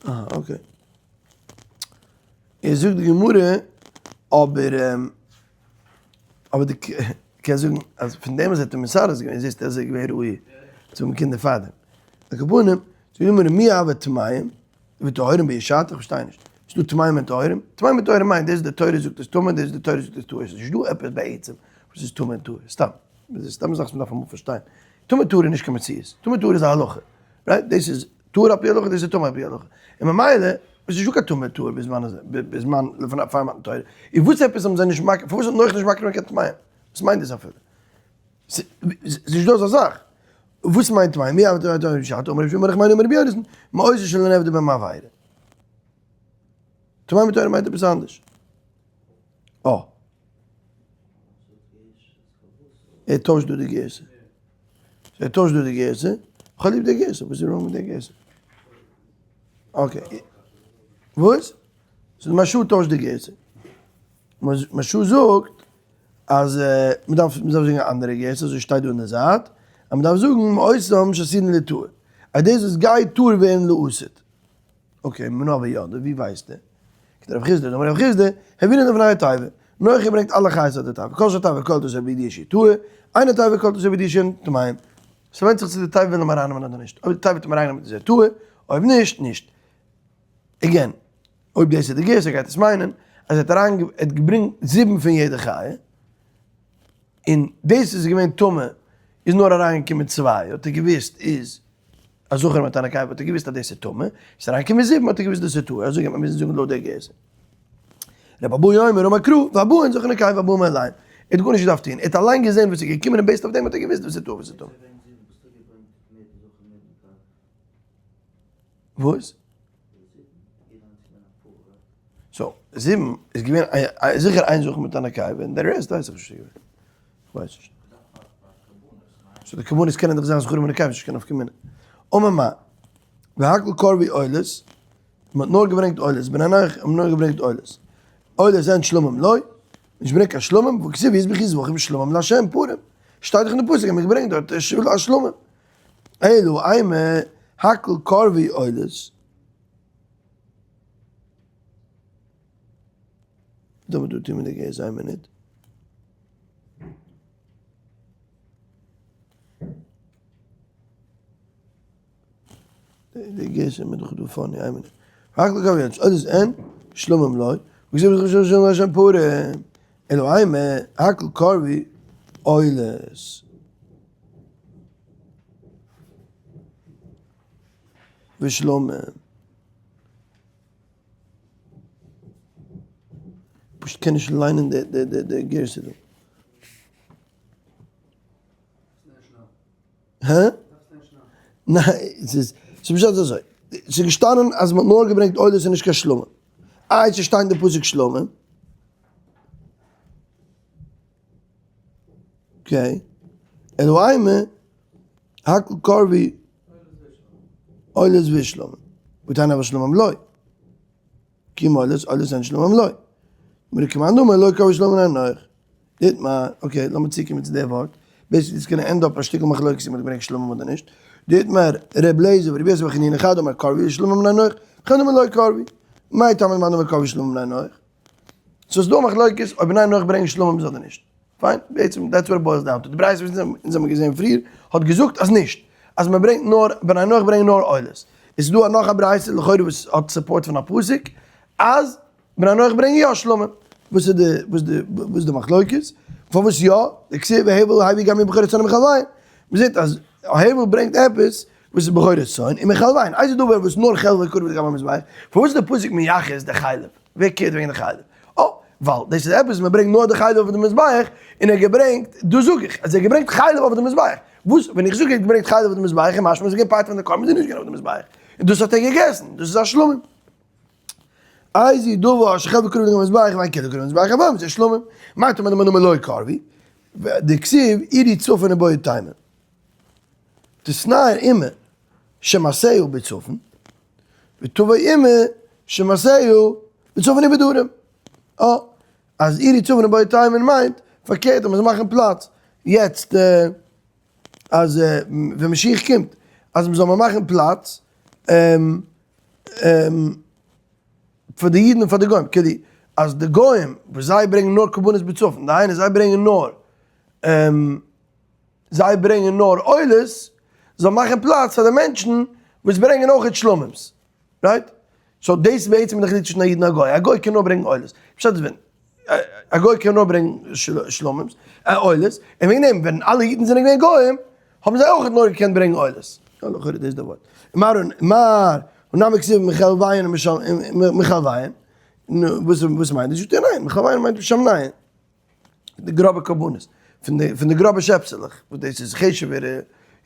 אה, okay. איז זאגט די גמרא, אבער, אבער די קענסט זאגן אז פון דעם אז ער האט אים מסרס געווען זעסטו אז ער איז געווען ראוי צו האבן קינדער פאר דעם. על כל פנים, זאגט די גמרא מי הוו טמאים וטהורים באישתא, איך פארשטיי נישט. ס'איז דא טמאים און טהורים? טמאים און טהורים מיינט דאס די תורה זאגט איז טמא, דאס די תורה זאגט איז טהור. ס'איז נישט דא עפעס בעצם וואס איז טמא און טהור. סתם. דאס איז סתם זאך וואס מ'דארף אמאל פארשטיין. טמא טהור איז נישט קיין מציאות. טמא טהור איז א הלכה. right? דאס איז טהור על פי הלכה, דאס איז טמא על פי הלכה. און ממילא. וואס איז נישטא קיין טמא טהור בזמן הזה, בזמן לפני פאר מתן תורה, און וואס עפעס האבן זיי נישט מקריב, פארוואס האט נח נישט מקריב געווען קיין טמאים? וואס מיינט דאס אפילו? ס'איז נישט דא אזא זאך. וואס מיינט טמאים? מי אבד תורה בשעתו, אמר רבי שמעון בר נחמני אמר רבי יונתן, מעושה שלא נעבדה בהם עבירה. טמאים בתורה מיינט עפעס אנדערש. אה. ער טוישט דא די גירסא. ער טוישט דא די גירסא. כ'האב ליב די גירסא, וואס איז wrong מיט די גירסא? okay. וואס? ס'איז מהרש"א טוישט די גירסא. מהרש"א זאגט אז מ'דארף מ'דארף זאגן א אנדערע גירסא, אזוי שטייט דא אין די זייט, אז מ'דארף זאגן מאותם שעתידין ליטהר. אז דאס וואס גייט טהור ווערן לעתיד. okay, מנא הוה ידע, ווי ווייסט ער? כדרב חסדא, דאמר רב חסדא, הביאן לפני התיבה, נח געברענגט אלע חיות אויף די תיבה, כל שהתיבה כוללת אותו בידיעה שהוא טהור, אין התיבה כוללת אותו בידיעה שהן טמאים. ס'ווענדט זיך צו די תיבה וויל אים ארייננעמען אדער נישט, אויב די תיבה וועט אים ארייננעמען איז ער טהור, אויב נישט, נישט. again, אויב דאס איז די גירסא גייט עס מיינען אז ער האט אריין ער האט געברענגט זיבן פון יעדע חיה, און דאס איז געווען טמא, איז נאר אריינגעקומען צוויי, האט ער געוואוסט איז א זכר מיט א נקבה האט ער געוואוסט אז דאס איז טמא, איז אריינגעקומען זיבן האט ער געוואוסט דאס איז טהור, אזוי גייט מען מוזן זאגן לויט דער גירסא. רבי אבהו אומר אמר קרא, והבאין זכר ונקבה והבאים אליהם. ער האט גארנישט געדארפט טון, ער האט אליין געזען וואס איז געקומען און based אויף דעם האט ער געוואוסט וואס איז טהור וואס איז טמא. וואס? so, זיבן איז געווען זיכער איין זכר מיט א נקבה און די rest ווייס איך נישט וואס איז געווען. כ'ווייס נישט. so די קרבנות קענען דאך זיין זכרים ונקבות, נישט קיין נפקא מינה. אמר מר. והכל קרבו עולות, מען האט נאר געברענגט עולות, בני נח האבן נאר געברענגט עולות. עולות אין שלמים לא, נישט ברענגט קיין שלמים, והכתיב ויזבחו זבחים שלמים לה' פרים. שטייט דאך אין די פסוק אז מען האט געברענגט דארט א שלמים. אלא אימא הכל קרבו עולות. דא דא טוהן מיר די געז איין מינוט. די געז איז מיר דאך דא funny איין מינוט. הכל קרבו עולות עולות אין שלמים לא. וכתיב ויזבחו שלמים לה' פרים. אלא אימא הכל קרבו עולות. ושלמים. פשוט קען נישט ליינען די די די די גירסא דא. הא? ניין, ס'איז ס'איז פשוט אזוי. ס'איז געשטאנען אז מ'האט נאר געברענגט עולות און נישט קיין שלמים. איי ס'שטייט אין די פסוק שלמים. okay. אלא אימא, הכל קרבו עולות ושלמים. ותניא אבל שלמים לא. כי אם עולות, עולות אין שלמים לא. אמרי כמאן דאמר לא קרבו שלמים בני נח. דאיתמר, okay, לאמיר צוקומען צו די ווארט. basically it's gonna end up א שטיקל מחלוקת צו מ'האט געברענגט שלמים אדער נישט. דאיתמר, ר' אליעזר ורבי יוסי בר חנינא חד אמר קרבו שלמים בני נח, חד אמר לא קרבו. מאי טעמא דמאן דאמר קרבו שלמים בני נח? סאו ס'איז דא א מחלוקת אויב בני נח ברענגען שלמים אדער נישט. פיין, בעצם that's what it boils down to. די ברייתא וואס אונז האבן געזען פריער האט געזאגט אז נישט, אז מען ברענגט נאר, בני נח ברענגען נאר עולות. עס איז דא נאך א ברייתא לכאורה וואס האט support פון א פסוק אז בני נח ברענגען יא שלמים. וואס איז די וואס די וואס איז די מחלוקת? פארוואס יא? דכתיב והבל הביא גם הוא בכורות צאנו ומחלביהן. מען זעט אז הבל ברענגט עפעס וואס איז בכורות צאן און מחלביהן. איזהו דבר וואס נאר חלבו קרב לגבי המזבח? פארוואס איז די פסוק מייחס די חלב? ווער care ט וועגן די חלב? אה, ווייל דאס איז עפעס מען ברענגט נאר די חלב אויף די מזבח, און ער האט געברענגט, דאס זאג איך, אז ער האט געברענגט חלב אויף די מזבח. וואס, ווען איך זאג ער האט געברענגט חלב אויף די מזבח, איז משמע אז עס איז געווען part פון די קרבן, איז נישט געווען אויף די מזבח. און דאס האט ער געגעסן, דאס איז א שלמים. איזהו דבר שחלבו קרב לגבי המזבח, ואין כולו קרב למזבח, אבער זה שלמים. מאי טעמא דמאן דאמר לא קרבו, דכתיב עירו צפון ובאו תימן. תתנער אימא שמעשהו בצפון, ותבוא אימא שמעשהו בצפון ובדרום. אה, אז עירו צפון ובאו תימן מיינט פארקערט אז מ'זאל מאכן פלאץ. יעצט אז ווען משיח קומט אז מ'זאל מיר מאכן פלאץ פאר די אידן און פאר די גוים, כאילו אז די גוים וואס זיי ברענגען נאר קרבנות בצפון, דהיינו זיי ברענגען נאר זיי ברענגען נאר עולות, זאל מאכן פלאץ פאר די מענטשן וואס ברענגען אויכעט שלמים'ס, right? so דאס איז בעצם די חילוק צווישן א איד און א גוי, א גוי קען נאר ברענגען עולות, פשט איז ווען א גוי קען נאר ברענגען שלמים'ס, עולות, און וועגן דעם ווען אלע אידן זענען געווען גוים, האבן זיי אויכעט נאר געקענט ברענגען עולות. יא לכאורה דאס איז די ווארט. מר. ונמי כתיב מחלביהן מחלביהן, נו וואס וואס מיינט דאס? זאגט ער ניין, מחלביהן מיינט משמניהן, די גראבע קרבנות, פון די פון די גראבע שעפסעלעך, וואס דאס איז חשוב'ערע,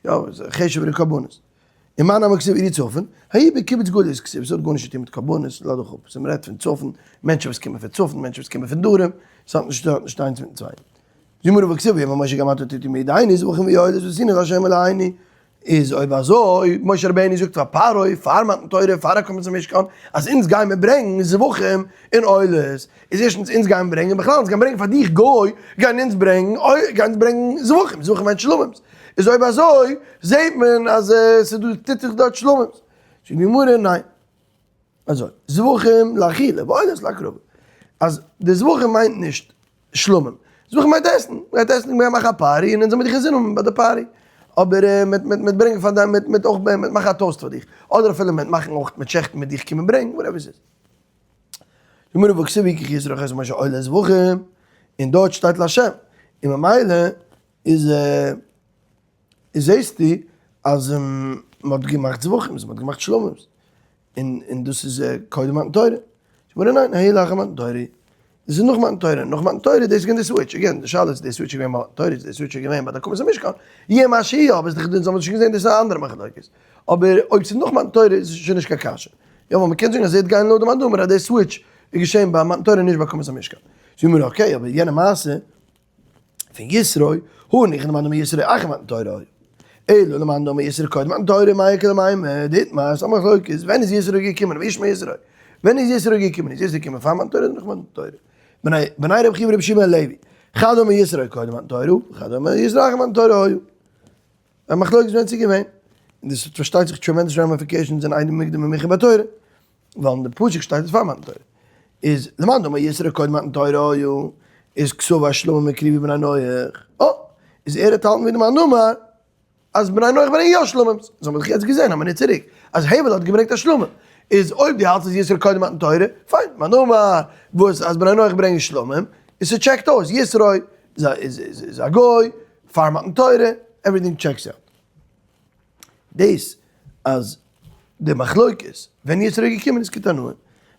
יא חשוב'ערע קרבנות. און מאי נמי כתיב עירי צפון, האי בקיבוץ גליות כתיב, ס'האט גארנישט צו טון מיט קרבנות, לאז דיך אפ, ס'מרעדט פון צפון, מענטשן וואס קומען פון צפון, מענטשן וואס קומען פון דרום, ס'האט נישט ס'האט נישט איינס מיטן צווייטן. זאג מיר וכתיב ויאמר משה גם אתה תתן בידינו זבחים ועולות ועשינו לה' אלהינו, איז אויב אזוי, משה רבינו זאגט פאר פרעה, פאר מתן תורה, פאר הקמת המשכן, אז אונז גיימער ברענגן זבחים און עולות, איז ערשטנס אונז גיימער ברענגען, בכלל אונז גיימער ברענגען פאר דיך גוי, גייען אונז ברענגן, גייען אונז ברענגן זבחים, זבחים מיינט שלמים'ס, איז אויב אזוי, זעהט מען אז ס'איז דא, טוט זיך דארט שלמים'ס. זאגט די גמרא, ניין. אזוי, זבחים לאכילה ועולות להקרבה. אז די זבחים מיינט נישט שלמים. זבחים מיינט עסן. מ'גייט עסן, מ'גייט מאכן א party און אונז זאל מיר דיך אינזין האבן ביי די party. אבער מ'עט מ'עט ברענגען פאר דיין, מ'עט מ'עט אויך מ'עט מאכן א toast פאר דיך. אדער אפילו מ'עט מאכן אויך מ'עט שעכטן מיט דיך קומען ברענגן, whatever ס'איז. די גמרא והכתיב ויקח יתרו אחוז משה עולת זבחים, און דארט שטייט להשם. און ממילא איז איז זעסטו אז מ'האט געמאכט זבחים, מ'האט געמאכט שלמים'ס. און און דאס איז קודם מתן תורה. זאגט ניין, ההיא לאחר מתן תורה. דאס איז נאך מתן תורה, נאך מתן תורה דאס איז געווען די switch, again די שאלה איז די switch איז געווען ביי מתן תורה, איז די switch איז געווען ביי די הקמת המשכן, יהיה מה שיהיה, אבער איז דאך דאס האבן מיר שוין געזען דאס איז א אנדערע מחלוקת. אבער אויב ס'איז נאך מתן תורה איז עס שוין נישט קיין קשיא. יא ווייל מ'קען זאגן אז ער האט גיין לויט די מאן דאמר אז די switch איז געשען ביי מתן תורה נישט ביי הקמת המשכן. זאגן מיר okay אבער יענע מעשה פון יתרו, הניחא למאן דאמר יתרו אחר מתן תורה היה. אלא למאן דאמר יתרו קודם מתן תורה מאי איכא למימר, דאיתמר, ס'א מחלוקת, ווען איז יתרו געקומען, וישמע יתרו, ווען איז יתרו געקומען, איז יתרו געקומען פאר מתן תורה אדער נאך מתן תורה? בני בני רבי חייא ורבי יהושע בן לוי, חד אמר יתרו קודם מתן תורה, וחד אמר יתרו אחר מתן תורה היה. א מחלוקת ווען ס'איז געווען. און דאס האט פארשטייט זיך tremendous ramifications אין אינו מוקדם ומאוחר בתורה. ווייל אין די פסוק שטייט עס פאר מתן תורה. איז למאן דאמר יתרו קודם מתן תורה היה, איז כתב שלמים הקריבו בני נח. אה! איז ער האט האלטן ווי די מאן דאמר אז בני נח ברענגען יא שלמים. אזוי האבן מיר דאך יעצט געזען א מינוט צוריק אז הבל האט געברענגט א שלמים. איז אויב דו האלטסט אז יתרו קודם מתן תורה, פיין, מאן דאמר וואס אז בני נח ברענגען שלמים, איז ס'טשעקט אויס, יתרו איז א גוי, פאר מתן תורה, everything checks out. דאס אז די מחלוקת ווען יתרו איז געקומען איז כתנאי,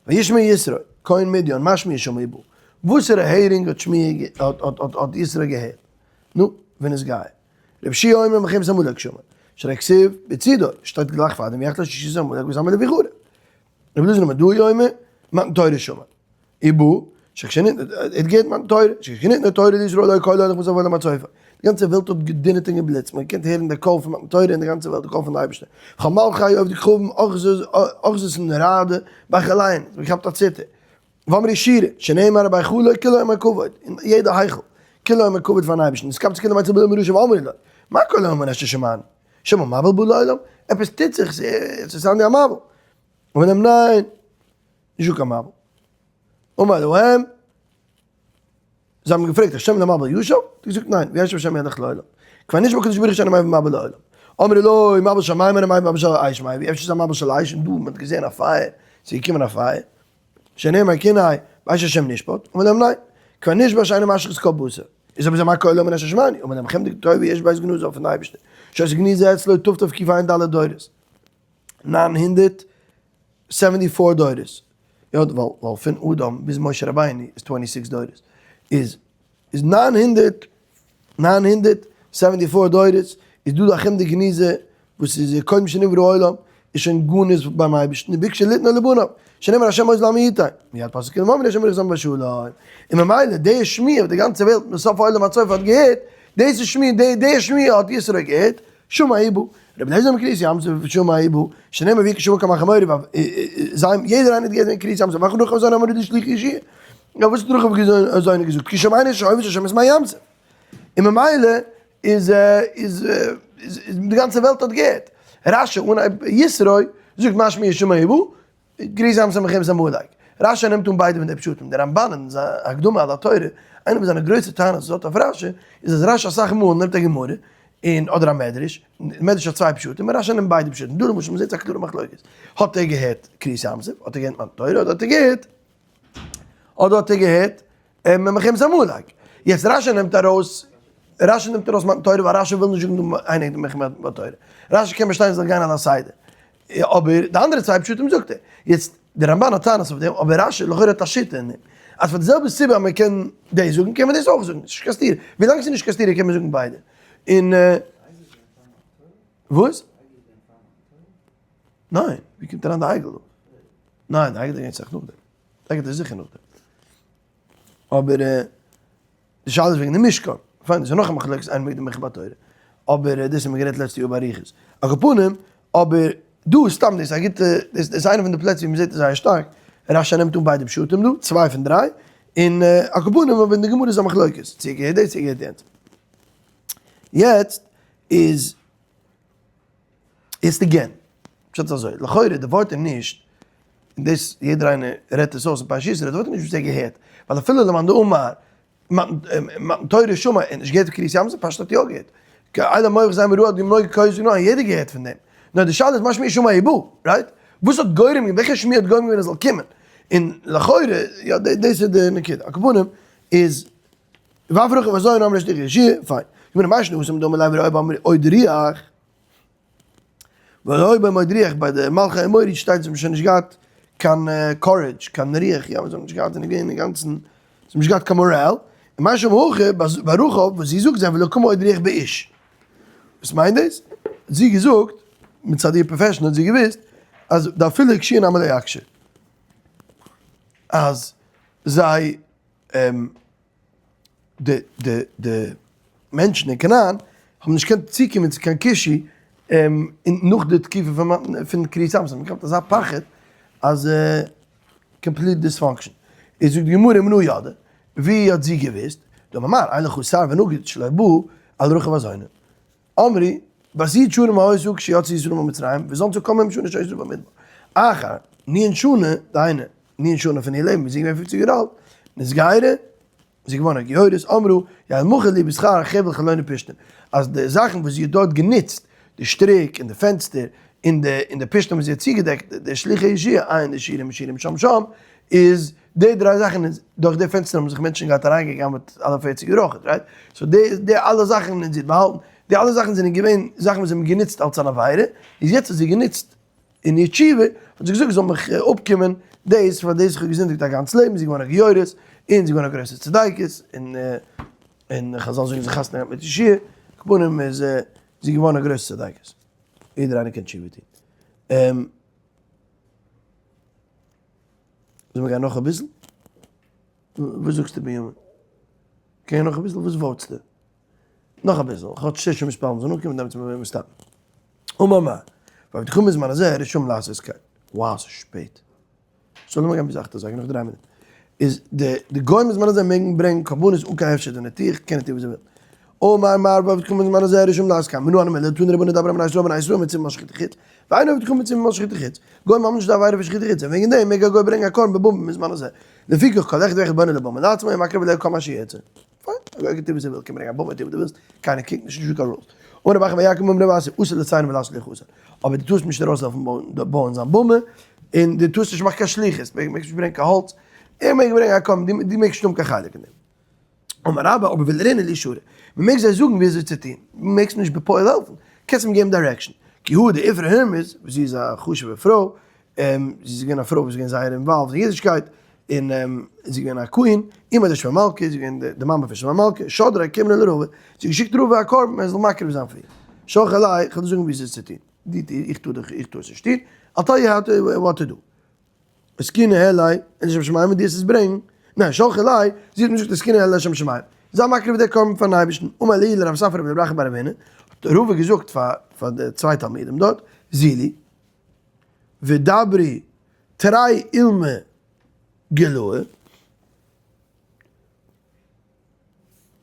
וישמע יתרו, כהן מדיין, מה שמועה שמע ובא, וואסערע הערינג האט שמועה האט יתרו געהערט? נו, ווען איז גייער? רבי יהושע אומר מלחמת עמלק שמע, שהרי כתיב בצידו, שטייט גלייך פאר דעם ויחל שישית עמלק ושמו לפיו חרב. רבי אלעזר אומר דא יאמר מתן תורה שמע. ובא, שכשניתנה, ער האט געהערט מתן תורה, שכשניתנה תורה לישראל היה קול הולך מסוף העולם עד סופו. די גאנצע וועלט האט געדונערט און געבליצט, מען האט געקענט הערן די קול פון מתן תורה אין די גאנצע וועלט, די קול פון די אייבערשטער. וכל מלכי עובדי כוכבים אחזתן רעדה בהיכליהן, זיי האבן געכאפט א ציטער. ואמרו שירה, שנאמר בהיכלו כולו אומר כבוד, אין יעדע היכל, כולו אומר כבוד פארן אייבערשטן, נתקבצו כולם אצל בלעם הרשע ואמרו לו, מה קול ההמון אשר שמענו? שמא מבול בא לעולם? עפעס טוט זיך, ס'איז sound ווי א מבול. אמר להם ניין, נישט דא קיין מבול. אמר להם, זיי האבן געפרעגט השם למבול ישב? האט ער געזאגט ניין, וישב השם מלך לעולם. כבר נשבע הקדוש ברוך הוא שאינו מביא מבול לעולם. אמרו לו, מבול של מים אינו מביא מבול של אש מביא, אפשר איז א מבול של אש, און דא מען האט געזען א פייער, ס'איז געקומען א פייער. שנאמר כי הנה באש השם נשפט, אמר להם ניין, כבר נשבע שאינו משחית כל בשר. איז אויב אזוי מה קול ההמון אשר שמענו, אמר להם חמדה טובה יש בית גנזו פון די אייבערשטער, שהיתה גנוזה אצלו תתקע"ד דורות. 974 דורות, יא ווייל פון אדם ביז משה רבינו איז 26 דורות, איז איז 900 974 דורות איז דא די חמדה גנוזה וואס איז קודם שנברא העולם איז שוין גנוז ביים אייבערשטן וביקש ליתנו לבניו שנאמר השם עוז לעמו יתן מיד פסק כולם אמרו השם יברך את עמו בשלום און ממילא די שמועה וואס די גאנצע וועלט מסוף העולם עד סופו האט געהערט דאס איז שמועה די שמועה האט יתרו געהערט שמע ובא, רבי אליעזר אומר קריעת ים סוף שמע ובא, שנאמר ויהי כשמע כמעט חמורי, זיי יעדער איינער האט געהערט וועגן קריעת ים סוף, ואחר רחב זונה אמר לשליח יהושע, יא וואס האט רחב זונה געזאגט, כי שמענו שואב את השם את מי ים סוף, און ממילא איז איז איז די גאנצע וועלט האט געהערט, רש"י אנהייב יתרו זאגט משמע שמע ובא, קריעת ים סוף מלחמת עמלק. רש"י נעמט אן ביידע פון די פשטים. דער רמב"ן אין זיין הקדמה על התורה, איינע פון זיינע גרויסע טענות וואס ער האט אויף רש"י, איז אז רש"י אסאך מאל נעמט א גמרא, און אדער א מדרש, און די מדרש האט צוויי פשטים, און רש"י נעמט ביידע פשטים. דא למשל, מ'זעט א קלארע מחלוקת. האט ער געהערט קריעת ים סוף? האט ער געהערט מתן תורה? אדער האט ער געהערט, אדער האט ער געהערט מלחמת עמלק. יעצט רש"י נעמט ארויס, רש"י נעמט ארויס מתן תורה ווייל רש"י וויל נישט זאגן דא איינער מלחמת מתן תורה. רש"י קען באשטיין ס'זאל גיין על הסדר. אבער די אנדערע צוויי פשטים זאגט ער. יעצט, די רמבן האט טענות אויף דעם, אבער רשי לכאורה האט א שיטה אין דעם. אז פאר די זעלבע סיבה אז מען קען דאס זאגן, קען מען דאס אויך זאגן. ס'נישט קיין סתירה. ווילאנג ס'איז נישט קיין סתירה קען מען זאגן ביידע. און וואס? ניין, ווי קומט אריין די עגל דא? ניין, די עגל איז געווען אסאך נאכדעם. די עגל איז זיכער נאכדעם. אבער די שאלה איז וועגן די משכן. פיין, דאס איז נאך א מחלוקת אין מוקדם ומאוחר בתורה. אבער דאס האבן מיר גערעדט לעצטע יאר באריכות. על כל פנים, אבער דא איז סתם דאס א גוטע, דאס איז איינע פון די פלעצער ווי מ'זעט עס זייער שטארק. רשי נעמט אן ביידע פשטים דא, צוויי פון דריי. און על כל פנים, אבער אין די גמרא איז א מחלוקת, צו ער געהערט דאס צו ער געהערט יענץ. יעצט איז. יעצט again, פשט איז אזוי, לכאורה די ווארט איז נישט, און דאס יעדער איינער רעדט עס אויס אין פרשת יתרו, די ווארט איז נישט וואס ער געהערט, ווייל אפילו למאן דאמר מתן תורה שמע, ער האט נישט געהערט פון קריעת ים סוף, פשט האט יא געהערט, אלה מוח זיין מראה האט געמנויגט כויז און יעדער געהערט פון דעם, נאר די שאלה איז מה שמועה שמע ובא, right? וואס האט גורם געווען, וועלכע שמועה האט גורם געווען ער זאל קומען? און לכאורה, יא דאס איז די נקודה, על כל פנים איז ואף רחב אזוי נאמר שליח ישי, פיין. גמרא מאי שנא התם דאמר ליה ורואה בם עוד רוח. ורואה בם עוד רוח ביי די מלכי האמורי שטייט זיי האבן שוין נישט געהאט קיין courage, קיין רוח, יא זיי האבן נישט געהאט, זיי זענען געווען אינגאנצן, זיי האבן נישט געהאט קיין מאראל. און מאי שנא הכא ביי רחב וואס זי זאגט זיי ולא קמה עוד רוח באיש. וואס מיינט דאס? האט זי געזאגט, מצד איר profession האט זי געוואוסט, אז דאפילו אקשויי נמי לא אקשי. אז זיי די די די מענטשן אין כנען האבן נישט געקענט צוקומען צו קיין קישוי און נאך די תקופה פון פון קריעת ים סוף האט מען געכאפט אזא פחד אז complete dysfunction. איז זאגט די גמרא מנא ידעה, ווי האט זי געוואוסט? דאמר מר, אין לך שר ונגיד שלא בא על רחב הזונה. אמרי, בת י' שנים היתה כשיצאו ישראל ממצרים, וזנתה כל מ' שנה שהיתה במדבר. אחר נ' שנה, דהיינו, נ' שנה פון איר לעבן איז זי געווען פופציג יאר אלט, נתגיירה, זי איז געווארן א גיורת, אמרו, ימכר לי בשכר חבל חלוני פשתן, אז די זאכן וואס זי האט דארט גענוצט, די שטריק און די פענסטער, און די און די פשתן וואס זי האט צוגעדעקט, די שלוחי יהושע, עיין די שירים שירים שם שם, איז די דריי זאכן איז דורך די פענסטער האבן זיך מענטשן געהאט אריינגעגנבעט אלע פערציג יאר אויך, right? So די די אלע זאכן און זי האט באהאלטן, די אלע זאכן זענען געווען זאכן וואס זיי האבן גענוצט אלס אן עבירה, איז יעצט האט זי גענוצט אין איר תשובה, האט זי געזאגט זאל מיך אפקומען דאס פאר דאס איך האב געזינדיגט א גאנץ לעבן, זי איז געווארן א גיורת, און זי איז געווארן א גרויסע צדיקת, און און חזל זאגן זי חתונה געהאט מיט יהושע, על כל פנים איז זי געווארן א גרויסע צדיקת, יעדער איינער קען תשובה טון. זאל מיר גיין נאך אביסל? וואס זאגסטו בנימין? קען נאך אביסל? וואס vote סטו? נאך אביסל, כאטש שש מתפללים זאלן אנקומען דעמאלטס וועלן מיר stop ן. אמר מר. ועבדכם בזמן הזה רשאים לעשות כן. וואו ס'איז שפעט. so לאמיר גיין ביז אכט אזייגער נאך דריי מינוט. איז די די גוים בזמן הזה מעגן ברענגן קרבנות אן קיין הפשט און נתיחה, קענען טון וואס זיי ווילן. אמר מר. ועבדכם בזמן הזה רשאים לעשות כן. מנא הני מילי תנו רבנן דבר בני ישראל בני ישראל מצווין על שחוטי חוץ. ואין עבדי חוץ מצווין על שחוטי חוץ. גוים האבן נישט די עבירה פון שחוטי חוץ, און וועגן דעם מעג א גוי ברענגען א קרבן בבמה בזמן הזה. לפיכך כל אחד ואחד בונה לו במה לעצמו ומקריב עליה כל מה שירצה. פיין, א גוי קען טון וואס ער וויל, קען ברענגען א במה, טון וואס דו ווילסט, קיינער קוקט נישט, נישטא קיין rules. אמר רב אחא בר יעקב אמר רב אסי, אסור לציין ולעשות שליחות. אבער דו טארסט נישט ארויסהעלפן בויען זיין במה, און דו טארסט נישט מאכן קיין שליחות, מעגסט נישט ברענגען קיין האלץ, ער מעג ברענגען א קרבן, דו מעגסט נישט האבן קיין חלק אין דעם. אמר רבה, אבער ולרינן להו שרי, מען מעג זיי זאגן ווי אזוי צו טון, מעגסט נישט בפועל העלפן, קענסט אים געבן direction. כי הא דאיפרא הורמיז, וואס זי איז א חשוב'ע פרוי, זי איז געווען א פרוי וואס איז געווען זייער involved אין אידישקייט, און זי איז געווען א queen, אימא דשמואל מלכא, זי איז געווען די מאמע פון שמואל מלכא, שדרה קמרא לרבא, זי האט געשיקט רבא א קרבן ער זאל מקריב זיין פאר איר. שלחה ליה, איך וועל דיר זאגן ווי אזוי צו טון, דו טו, איך טו דיך, איך טו עס נישט טון, I'll tell you how to, what to do. התקינה עלי לשם שמים און דו וועסט עס ברענגן, ניין, שלחה ליה, זי האט אים געזאגט התקינה עלי לשם שמים, זיי מקריב די קרבן פארן אייבערשטן, אמר להו לרב ספרא ורב אחא בר אבינא, האט רבא געזאגט פאר די צוויי תלמידים דארט, זילו ודברו תרי אולמי גילאי,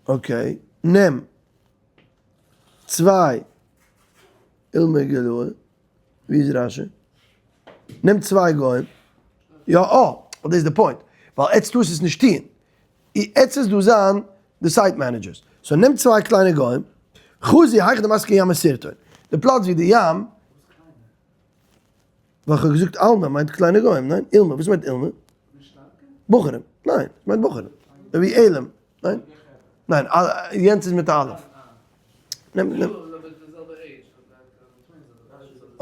okay, נעם צוויי אולמי גילאי. ווי איז רשי? נעם צוויי גוים. יא אה, דאס איז די point. ווייל עטס טארסט עס נישט טוהן. עטס עס דא זיין די site managers. so נעם צוויי קליינע גוים. חזו היכא דמסקי ימא סירטון. די פלאץ ווי די ים. ווייל כ'האב געזאגט אלמא מיינט קליינע גוים, ניין? אילמא, וואס מיינט אילמא? בחורים. ניין, ס'מיינט בחורים. ווי עלם. ניין? ניין, יענץ איז מיט א אלף. נעם, נעם.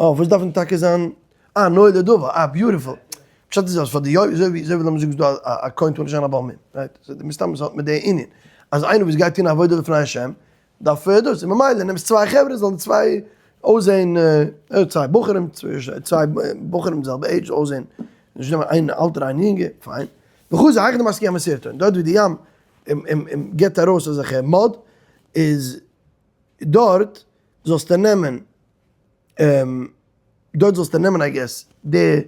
אה, וואס דארף מען טאקע זיין? אה, נוי לדבר, אה, beautiful. פשט איז אז פאר די יו, אזוי ווי, אזוי ווי לאמיר זאגן ס'איז דא א כהן טאר נישט זיין א בעל מום, right? סאו מסתם עס האט מיט די ענין. אז איינער וואס גייט טון עבודה לפני השם, דארף ער דאס, און ממילא נעמסט צוויי חברה זאלן די צוויי אויסזעהן, צוויי בחורים, צוויי בחורים די זעלבע עידזש אויסזעהן, נישט נעמען איין אלטער איין יונגער, פיין. וחזי היכא דמסקי ים סרטון, דארט ווי די ים גיבט ארויס אזעלכע mud, איז דארט זאלסטו נעמען, דארט זאלסטו נעמען I guess די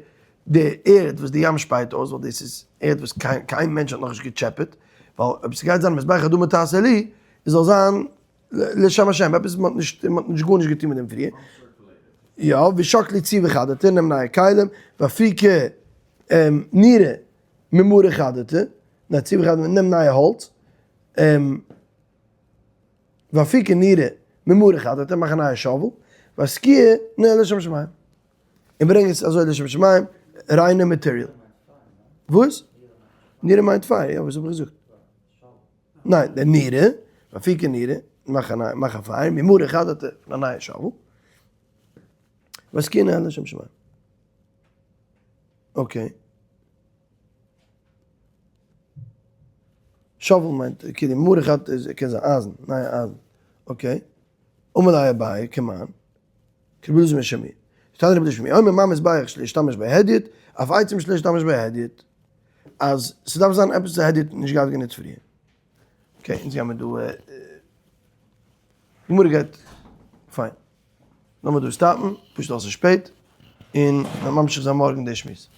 די ערד וואס די ים שפייט אויס, ווייל דאס איז ערד וואס קיין קיין מענטש האט נאכנישט געטשעפעט, ווייל אויב ס'גייט זיין מזבח אדמה תעשה לי, עס זאל זיין לשם השם, עפעס מ'האט נישט מ'האט נישט גארנישט געטון מיט דעם פריער. יא, ושקלי צי וחדתא, נעם נייע כלים, ואפיקי נירא ממרא חדתא, ניין צי וחדתא, נעם נייע האלץ, ואפיקי נירא ממרא חדתא, מאך א נייע shovel, ואסקיה נאה לשם שמים. און ברענג עס אזוי לשם שמים, ריינע material. וואס? נירא מיינט פייער, יא וואס האב איך געזאגט? ניין, די נירא, ואפיקי נירא, מאך א נייע, מאך א פייער, ממרא חדתא, פון א נייע shovel. ואסקיה נאה לשם שמים. okay. shovel מיינט כאילו ממרא חדתא איז קען זיין אייזן, נייע אייזן. okay. אמר ליה אביי כמאן, כרבי אלעזר בן שמוע. תנא רבי אלעזר בן שמוע אומר מה מזבח שלא השתמש בו הדיוט, אף עצים שלא השתמש בו הדיוט. אז ס'דארף זיין עפעס וואס א הדיוט האט נישט געהאט גענוצט פריער. okay, אונז גיימער דא גמרא גייט פיין. לאמיר דא stop ן, פשוט ווייל ס'איז שפעט, און מ'וועט ממשיך זיין מארגן די שמועס.